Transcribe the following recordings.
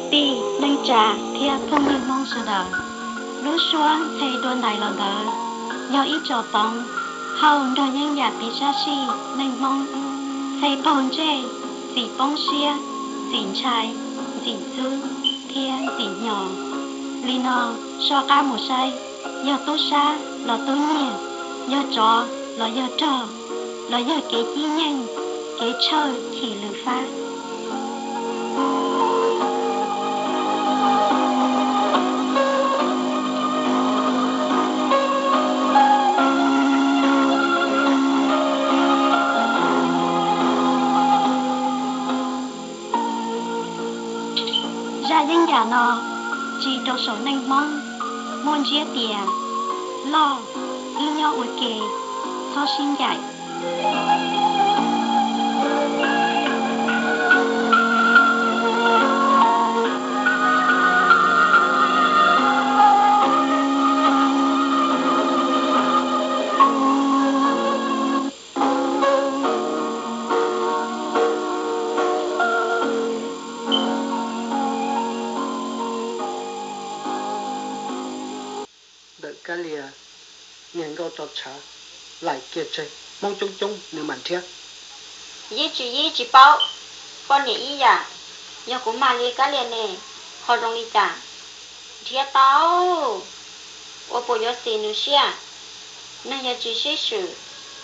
Kwv tij, neej tsa thiab phooj ywg Hmoob sawv daws, lub suab ntxhe dua ntais los ntawd yog ib tsom poov hauj nrog yeeb yam piv sab sij neej Hmoob. Ntxhe paug ntsej, ntxim poob siab, ntxim ntshai, ntxim ntxub thiab ntxim hnyo. Li no, so qab mus saib, yog tub sab los tub nyiag, yog tsov los yog rog, los yog kev cib nyeej, kev tshawj chim lwm fab. Zaj yeeb yam no tsis rau saum neej Hmoob, muaj ntsiab tias loj, ib nyob ua ke, txhob sib ncaim. Ntawm Kab Lias niag nkauj rau tshav laim kiag tseg, Hmoob coob coob nws mam nrhiav. Yeej tsis yeej tsis paub, poj niam ib yam, yog kuv mag li Kab Lias ne, ho zoo li cas? Nrhiav tau, ua puas yuav xis nws siab? Neeg yog tsis sib swm,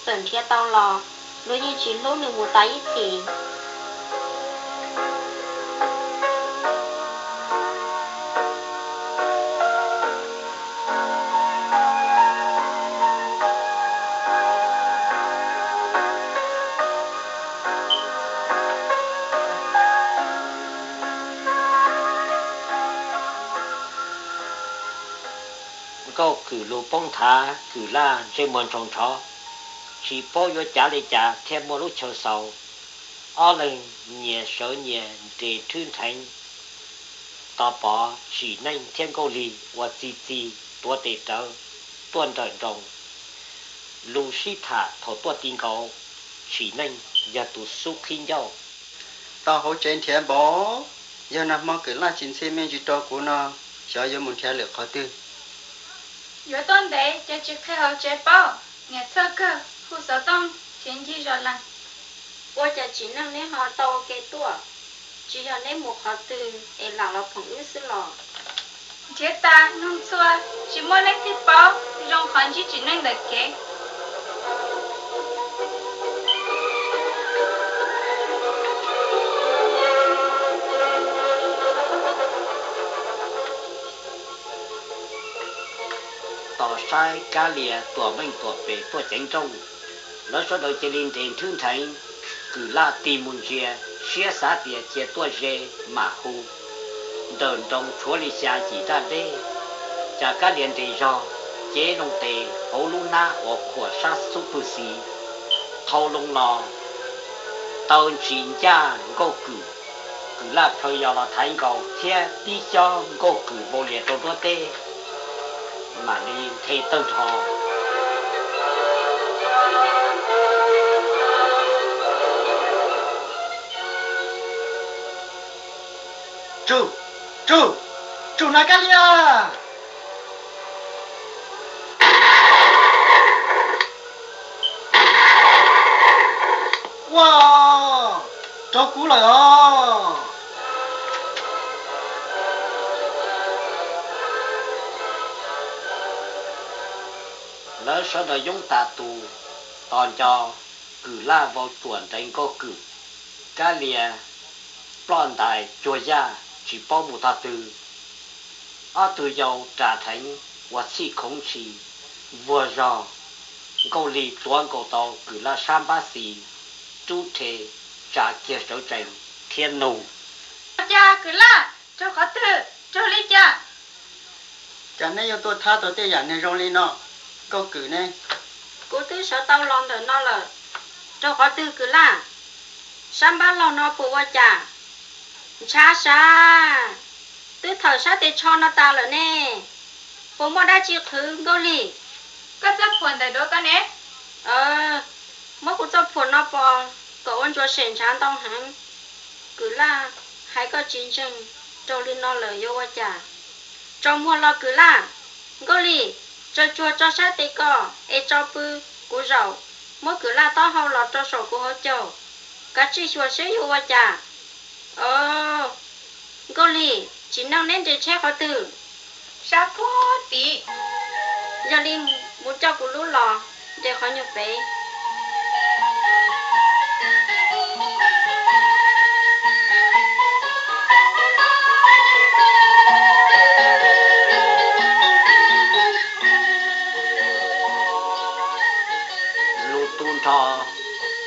txawm nrhiav tau los luag yeej tsis hlub nws mus tas ib txhis. Nkauj Kwm lus poob nthav, Kwm Laj ntsej muag ntsoog nrhov, tsis paub yuav cav li cas thiaj muaj lub chaw xaus. Ob leeg nyias sawv nyias nres nrhwb nrheev, tos pom Tsim Neej thiab Nkauj Lig uas txi txiv tuav tes rawv tuaj nrawm nroos. Lus sib tham thaum tuaj ti nkaus, Tsim Neej yog tus xub qhib ncauj. Tau hauv tsev nrhiav npaum, yog nag hmo Kwm Laj tsis ntxhi me ntsis rau kuv no, xyov yuav mus nrhiav lwm qhov twg. Yuav tuaj ntev ces tsis qhia hauv tsev paub, niam txhawj kawg hu xov tooj khiav ncig zos lees. Ua cas Tsim Neej neb ho tau ua ke tuaj? Tsis yog neb mus qhov twg es lam los phoom wb xwb los? Nrhiav tas noog txhua, tsis muaj leej twg paub, zoo qhov ntsib Tsim Neej ntawm kev. Tos saib Kab Lias tuam meej tuam pem tuaj ceev nrooj, lawv sawv daws cia li nres nrhwb nrheev. Kwm Laj tig mus ntsia, siab xav tias cia tuaj ze mam hu. Nrawm nroos tshuav li xya yim daj deb, cas Kab Lias nres zog, cev loo tes hauv lub hnab uas khuam sab xub pwg xiv, thau loo los taw ntsis ncaj Nkauj Kwm. Kwm Laj plhaw yos los thaiv nkaus thiab tib xyob Nkauj Kwm npau lias rau nruab teb, mam li nthe tawg nrho. Tsum, tsum, tsum hnav Kab Lias! Ua, raug kuv lawm os! Lawv sawv daws yoob tas tus, tos nco Kwm Laj vau tsuam nreev Nkauj Kwm. Kab Lias ploj ntais cuag yaj tsis paub mus tog twg. Ob tug yau ras dheev ua txhij khoov ntshis vuag zog. Nkauj Lig tuav nkaus tau Kwm Laj sab npab xis, rub rhe tsa kiag sawv tsees thiab nug: Ua cas Kwm Laj, raug qhov twg, raug li cas? Cas neb yuav tuaj thab tau tej yam neeg zoo li no, Nkauj Kwm ne? Kuv twb sawv tau los ntawm no lawm. Raug qhov twg Kwm Laj? Sab npab laug no puas ua cas? Ntshav sab, twb thawm sab tes tsho no tas lawm ne. Puas muaj dab tsi qhwv Nkauj Lig? Koj txoj phuam ntawm duav koj ne? Muab kuv txoj phuam no pov kom ua ntsuas sem ntshav ntau heev. Kwm Laj, hais koj tsis ntseeg. Raug li no lawm yuav ua cas? Tso muag los Kwm Laj. Nkauj Lis, tso tsuag tso sab tes ko es tso pw, kuv zaum muab Kwm Laj taub hau los rau saum kuv hauv caug. Kav tsij xyuas seb yuav ua cas. Au, Nkauj Lis, tsim neej neb nres tsheb qhov twg? Sab puag tid. Yog li mus coj kuv lub los nres qhov nyuag pem. Lus tu nrho,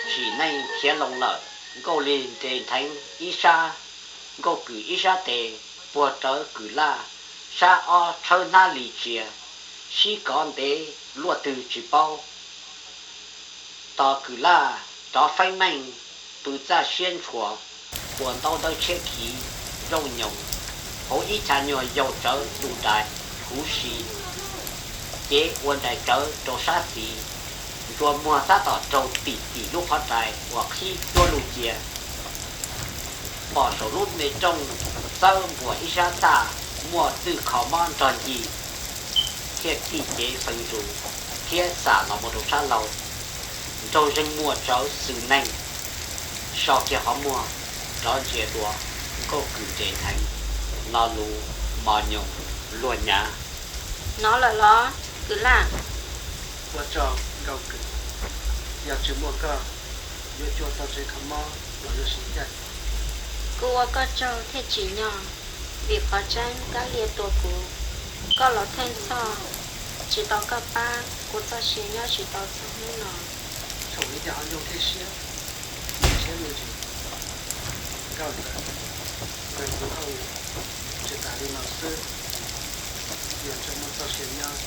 tsim neej khiav loo lawm. Nkauj Lis nres ntheev ib sab, Nkauj Kwm ib sab tes puag rawv Kwm Laj, sab ob tshawb hnab lis tsia, sib kov ntev luaj twg tsis paub. Tos Kwm Laj rov feeb meej, pw txaj siab ntshua, ua ntaub dawb tshiab khiv zooj nyoos, hauv ib chav nyuag yaus tsawv tu nrais huv si, cev ua nrais tsawv rau sab xis, ntsuas muag tab tom raug tim tim lub qhov rais uas qhib cuab lug cia. Pom saum lub me rooj txawb npuas ib sab txaj muaj txwj kho mob nrog ncig, thiaj txij cev feeb zus thiab xam los mus rau sab laug, nraug zeeg muaj tsawv xwm neej, so kiag qhov muag rov ntsia dua Nkauj Kwm nres ntheev, lo lus mos nyoos luag nyav. Hnov lawm los Kwm Laj? Ua tsaug Nkauj Kwm, yog tsis muaj koj, yuav cuag tau tsev kho mob los yuav siv caij. Kuv ua koj tsaug thiaj tsim nyog, vim qhov tseeb kab lia tua kuv, koj los theej txhoj, tsis tau koj pab kuv txoj sia nyob tsis tau txog hnub no. Thaum ib yam ho nyoog thiab siab, nyoog siab me ntsis. Nkauj Ntxawm, npawg kuv Hauj Lwm, tsis tas li no xwb, yog tseem muaj txoj sia nyob,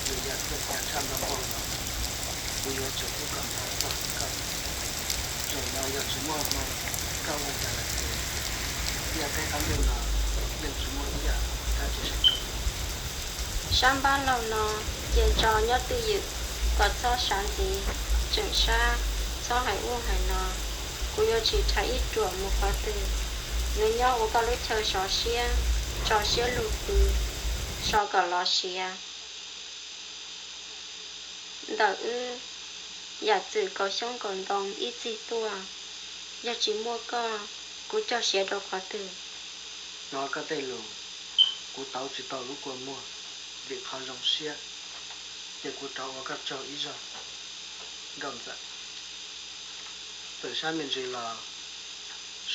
nws yam txawj cav tshaj npawg Hauj los, kuv yuav tseem pub kom npawg txog koj. Zaum no yog tsis muaj hmoo, koj ua cas lawm ces, ib yam peb qab ntuj no yeej tsis muaj ib yam dab tsi sab kawg. Sab npab laug no cia tso nyob twj ywm, kom txhob xav ntxiv, tseem sab, txhob hais ub hais no. Kuv yuav tsis rhais ib ruam mus qhov twg, yuav nyob ua koj lub chaw sov siab, tso siab lug pw, so kom los siav. Ntawm wb, yam txwm kaus xyoob kaus ntoo ib txig tuaj, yog tsis muaj koj, kuv cog siav rau qhov twg? Hnov koj tej lus, kuv tauv tsis tau lub kua muag, vim qhov zoo siab, ces kuv rov ua koj tsaug ib zaug, Nkauj Ntxawm. Txawm sab me ntsis los,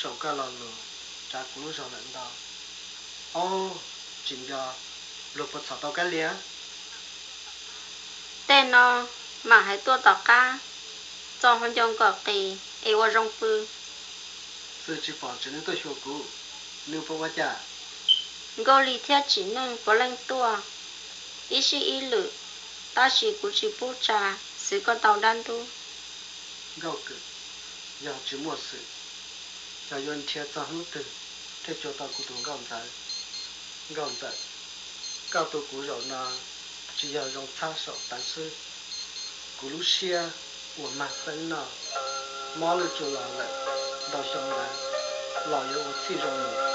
saum koj lo lus tsav kuv lub zog lawm ntau. Ob, tsis nco, luag puas txhom tau kab lia? Tej no mam hais tuaj tom qab, txo ho nco nkaum qis es ua zoo pw. Txwv tsis pom tseem nws tuaj xyuas kuv, nws puas ua cas? Nkauj Lis thiab tsim neej puav leej tuaj ib sij ib lwm, tab sis kuv tsis pub tsa, xwv koj tau dab ntub. Nkauj Kwm, yog tsis muaj xwm, yog yuav nrhiav txog hnub twg thiaj cuag tau kuv tus Nkauj Ntxawm. Nkauj Ntxawm, koj tu kuv zaum no tsis yog zoo txhab saum tawv xwb, kuv lub siab uas mag xeeb noj, mob lwj tsuj los lawm ntau xyoo ntawd los yuav ua txhij zoo mus.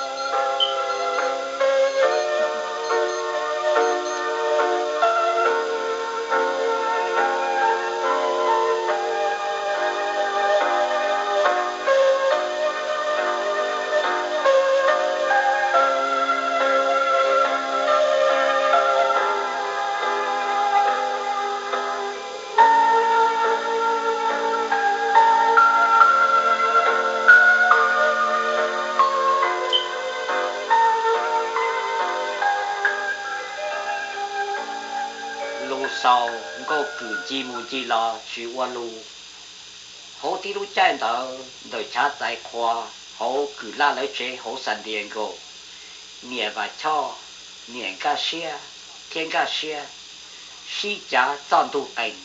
Lus xaus Nkauj Kwm ncig mus ncig los tsis ua lus. Hauv tib lub caij ntawd ntawm chav txais qhua hauv Kwm Laj lawv tsev hauv San Diego, niam Vam Choj, niam Nkaj Siab thiab Nkaj Siab sib cav txoj ntug qees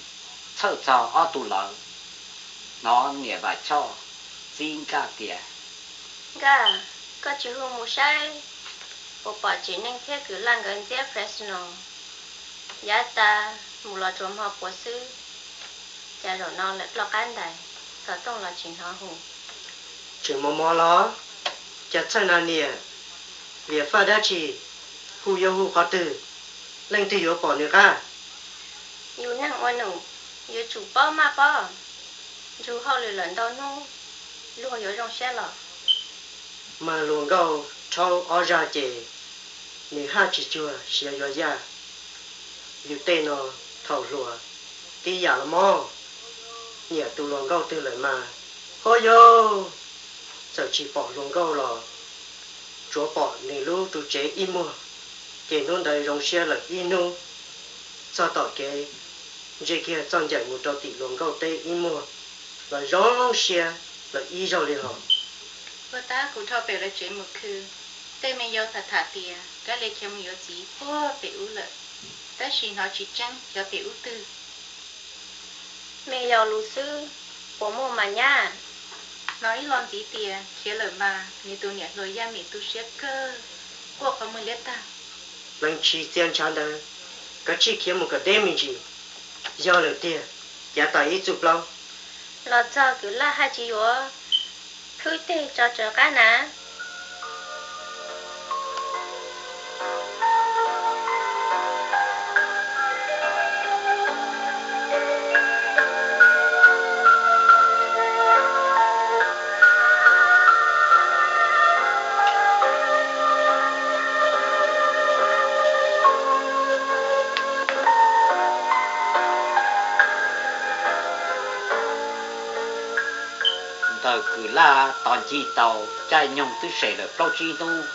txhawj txog ob tug lawv. Hnov niam Vam Choj txib Nkaj tias, Nkaj, koj tsis hu mus saib puas pom Tsim Neej thiab Kwm Laj nkawd ntxiab Fresno. Yav tas mus los tsuas hmo puav xwb, cas zaum no lawm ploj qab ntais, xov tooj los tsis hnov hu. Tseem mos mos los? Cas txhawj na niam? Liam faj dab tsi? Hu yuav hu qhov twg? Leej twg yuav pom nws qab? Yus neeg ua num, yuav tsum paub maj pob. Ntsug hauj lwm lawm ntau hnub, luag yuav zoo siab los. Mas luag nkauj rhaub ob zaj ces nws haj tsis cuag siav yuav yaj. Yus tej no thaum hluas tib yam los mog. Nyiam tus luag nkauj twg lawm mas, ho yog txawm tsis pom luag nkauj los tsuav pom nws lub tus tsev ib muag, ces hnub ntawd zoo siab lawm ib hnub. Txog tom kev, ntsia kiag txoj ncaim mus rau tim luag nkauj teb ib muag los zoo siab lawm ib zaug li hos. Puag ta kuv dhau pem lawv tsev mus khw, tej me yau tham tham tias Kab Lia khiav mus yuav txiv puag pem ub lawm, tab sis hnov tsis tseeb xyov pem ub twg. Me yau lus xwb, puas muaj mas nyab? Hnov ib lo ntxiv tias khiav lawm mas, nws tus niam hluas Yaj Mim tu siab kawg, quaj qhov muag liab tag. Leej tshis txia ntshav ntawd, kav tsij khiav mus kom deb me ntsis. Yog lawm tiag, cav tas ib txuj plaub. Los txog Kwm Laj haj tsis yuav khwb teg tso tsawv qab na. Ntawm Kwm Laj tos ncig tau caij nyoog twb sem lawm plaub tsib hnub.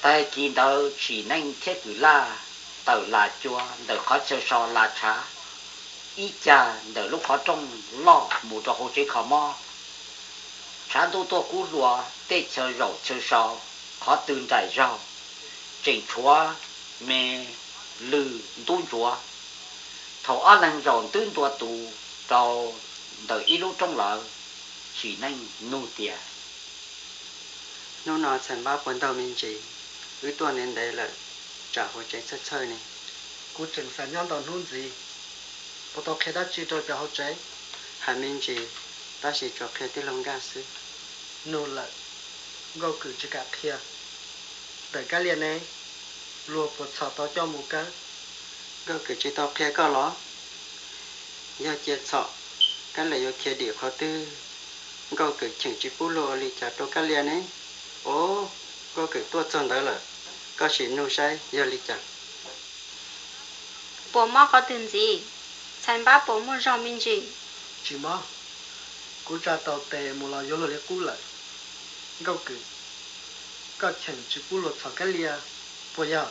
Tag kis ntawd Tsim Neej thiab Kwm Laj tawm las cua ntawm qhov chaw so las tshav ib cag ntawm lub qhov rooj loj mus rau hauv tsev kho mob. Tshav ntuj tuaj kub hlua, tej chaw zaum chaw so qhov twg nraim zaug, tseem tshuav me lwg ntub ntsuav. Thaum ob leeg zaum ntub ntua tus rau ntawm ib lub roob lawm, Tsim Neej nug tias, Hnub no txhais npab puas ntaug me ntsis? Wb tuaj ntev ntev lawm, tsam hauv tsev txhawj txhawj ne. Kuv tseem xav nyob ntau hnub ntxiv, puas tau qhia dab tsi rau cov hauv tsev? Hais me ntsis, tab sis tsuas qhia tij laug Nkaj xwb. Nug lawm, Nkauj Kwm tsis kam qhia. Ntawm Kab Lia ne, luag puas txhom tau coj mus kawb? Nkauj Kwm tsis tau qhia koj los? Yog cia txhom, Kab Lia yuav khiav dim qhov twg? Nkauj Kwm cheem tsis pub luag ua li cas rau Kab Lia ne? Os, Nkauj Kwm tuaj txog ntawd lawm, koj sim nug saib yog li cas. Puas mob qhov twg ntxiv? Txhais npab puas muaj zog me ntsis? Tsis mob, kuv tsa tau tes mus los yuav luag li qub lawm. Nkauj Kwm, koj cheem tsis pub luag txhom Kab Lia puas yog?